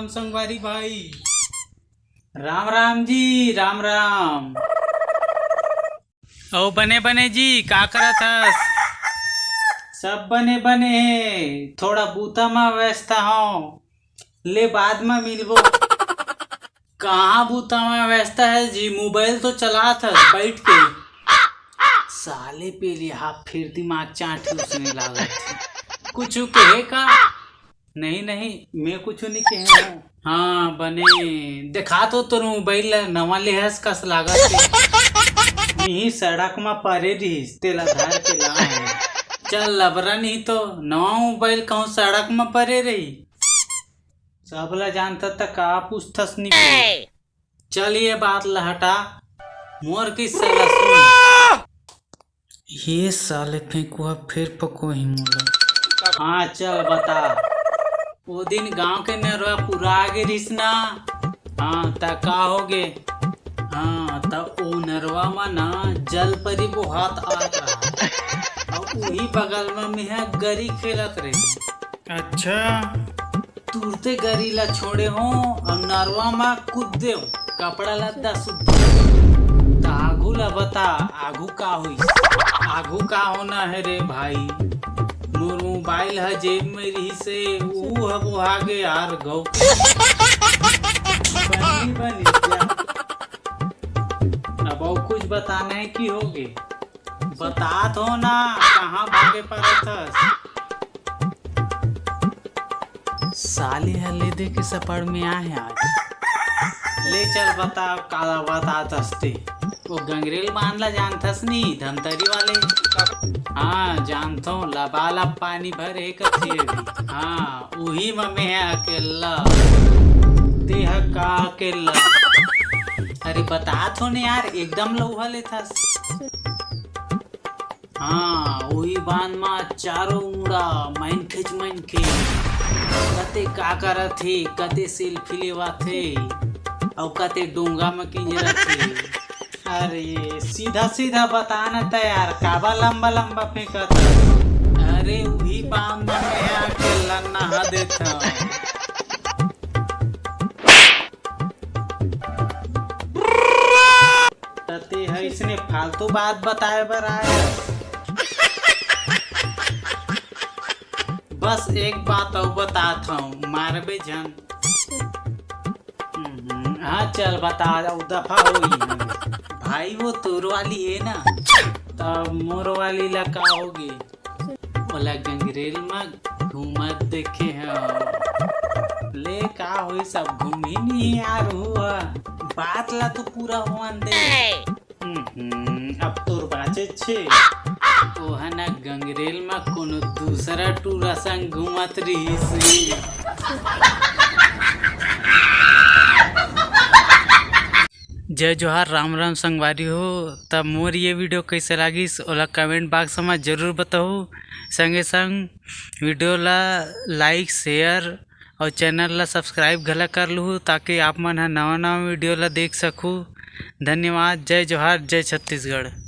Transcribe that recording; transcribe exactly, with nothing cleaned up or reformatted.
संगवारी भाई, राम राम जी, राम राम। अउ बने बने जी, का करत हस? सब बने बने हे, थोड़ा बूता म व्यस्त हव, ले बाद म मिलबो। कहाँ बूता म व्यस्त हे जी, मोबाइल तो चलात हस बैठ के। साले पेली हा फिर दिमाग चाट के उसने लागत हे। कुछु कहे का? नहीं नहीं, मैं कुछु नहीं कहे हूँ। हाँ बने, देखा तो तोर मोबाइल ला नवा लेहस कस लागत हे। इही सड़क म परे रिहिस, तेला धर के लाए हूँ। चल लबरा, नहीं तो नवा मोबाइल कहूँ सड़क म परे रही। सब ला जानता त का पूछथस नहीं। चल ये बात ला हटा, मोर किस्सा ला सुन। ये साले फेंकुआ फेर पकोही मोला। हाँ चल बता, ओ दिन गांव के नरवा पूरा आगे रिहिस ना। हाँ त का होगे? हाँ त ओ नरवा म ना जल परी बोहात आत रहा, अउ उही बगल म मेहा गरी खेलत रहे। अच्छा। तुरते गरी ला छोड़े हो अउ नरवा म कूद देव, कपड़ा लद्दा सुद्धा। त आघू ला बता, आघू का होइस? आघू का होना हे रे भाई, मोर मोबाइल ह जेब में रिहिसे, उहू ह बोहा गे यार गौ के। बनी, बनी जा। अब अउ कुछ बताना हे कि होगे? बतात हो ना, कहाँ भागे परत हस? साले ह ले दे के सपड़ में आए हे आज। ले चल बता, काला बतात हस ते? वो गंगरेल बांध ला जानथस नी, धमतरी वाले? हाँ, जानथो, लबालब पानी भरे कथे अभी। हाँ, उही म मैं अकेल्ला। ते ह का अकेल्ला? अरे बतात हो ने यार, एकदम लउहा लेथस। हाँ, उही बांध म चारों मुड़ा मनखेच मनखे। कते का करत हे, कते सेल्फी लेवत हे, अउ कते डोंगा म किंजरत हे। अरे, सीधा सीधा बता न त यार, काबर लंबा लंबा फेंकत हस? अरे, उही बांध म मैं आके लन्ना ह देथव। त ते ह इसने फालतू बात बताए बर आए हस? बस एक बात अउ बतात हूँ, मारबे झन। हम्म, हाँ चल बता, अउ दफा होई। भाई वो तोर वाली हे ना, त मोर वाली ला का होगे? ओला गंगरेल म घूमत देखे हव। ले का होई, सब घूमही नहीं यार, हुआ बात ला तो पूरा होवन दे। हम्म, अब तोर बाचे छे। ओहा ना गंगरेल म कोनो दूसरा टूरा संग घूमत रिहिस। जय जोहार, राम राम संगवारी हो। तब मोर ये वीडियो कैसे लागिस, ओला कमेंट बॉक्स म जरूर बताहू। संगे संग वीडियो ला लाइक, शेयर और चैनल ला सब्सक्राइब घला कर लूहू, ताकि आप मन ह नवा नवा वीडियो ला देख सकहू। धन्यवाद। जय जोहार, जय छत्तीसगढ़।